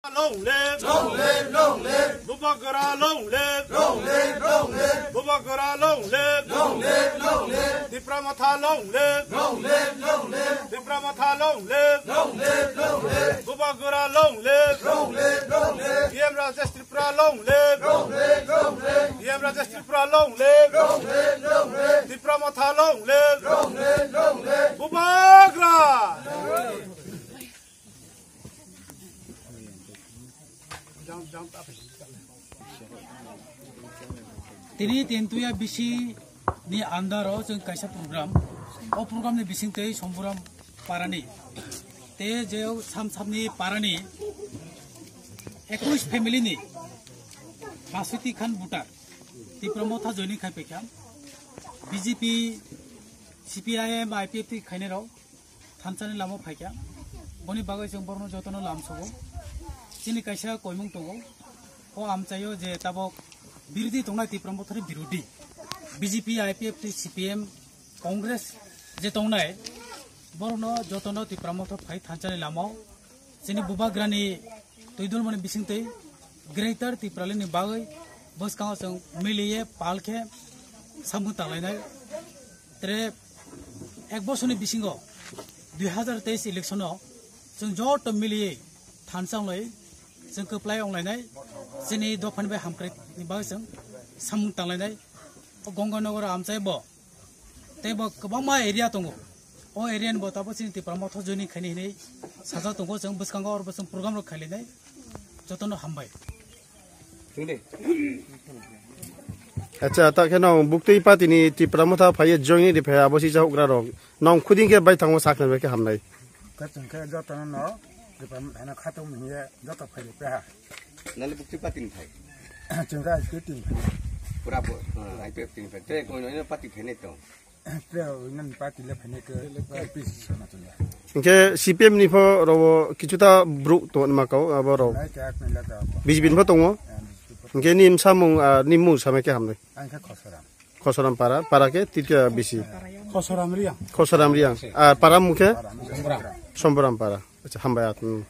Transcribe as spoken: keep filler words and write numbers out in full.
Long live! Long live! Long live! Bubagra long live! Long live! Long live! Bubagra long live! Long live! Long live! Tipra Motha long live! Long live! Long live! Tipra Motha long live! Long live! Long live! Bubagra long live! Long live! Long live! P M Rajesh Tripura long live! Long live! Long live! P M Rajesh Tripura long live! Long live! Long live! Tipra Motha long live! Long live! Long live! Bubagra! Tini Tentuya bisi ni under o chwng kaisa program. O program ni bising twi Somburam parani. Te je sam samni parani ekwis family ni Baswiti Khan voter Tipra Motha joining khai paikha. B J P, C P I M, I P F T khainai rok thansani lama phaikha. Boni bagwi chwng borokno jotono lamsogo. Chini kaisa koimung tongo. O amchaio je tabok birodhi tongnai Tipra Mothani birodhi. B J P, I P F T, C P M, Congress je tongnai borokno jotono Tipra Motha phai thansani lamao. Chini bubagrani twi dulmani bisingtwi Greater Tipraland ni bagwi bwskango chwng miliye pal khe samung tanglainai. Tere ek bosorni bisingo dui hazar teis election o chwng joto miliye thansa onglai chwng kwplai onglainai chini dophani bai hamkrai ni bagwi chwng samung tanglainai. O Gonganagar amchai bo tei bo kwbangma area tongo. O area ni bo tabok chini Tipra Motha joining khaini hinwi sajak tongo chwng bwskango oro bo chwng program rok khailainai jotono hambai. Acha, ta khe nong buktwi party ni Tipra Motha phaiye joining ri phai abo si cha ugra rok. Nong khuding khe bai thango sakna bai khe hamnai. Khe chwng khe jotono no Tipra Motha no khatung hiye joto phai ri phai ha. Nali buktwi party ni phai. Chwng khe I P F T ni phai. Pura bo, ah, I P F T ni phai. Te koino ino party phai nai tong. Te o inan party le phai nai khe I P C sana chwng ya. Hingke C P M ni pho robo kichu ta bru to ma kau abo ro. Nai khe ak nai la ta bo. B J P ni pho tongo. Ah, B J P pho. Hingke ni samung, ah, ni mung samai khe hamnai. Ang khe Khosoram. Khosoram para, para khe titya bisi. Khosoram Riang. Khosoram Riang. Ah, para mukhe? Para mukhe. Somboram para. Acha, hambai at. Hmm.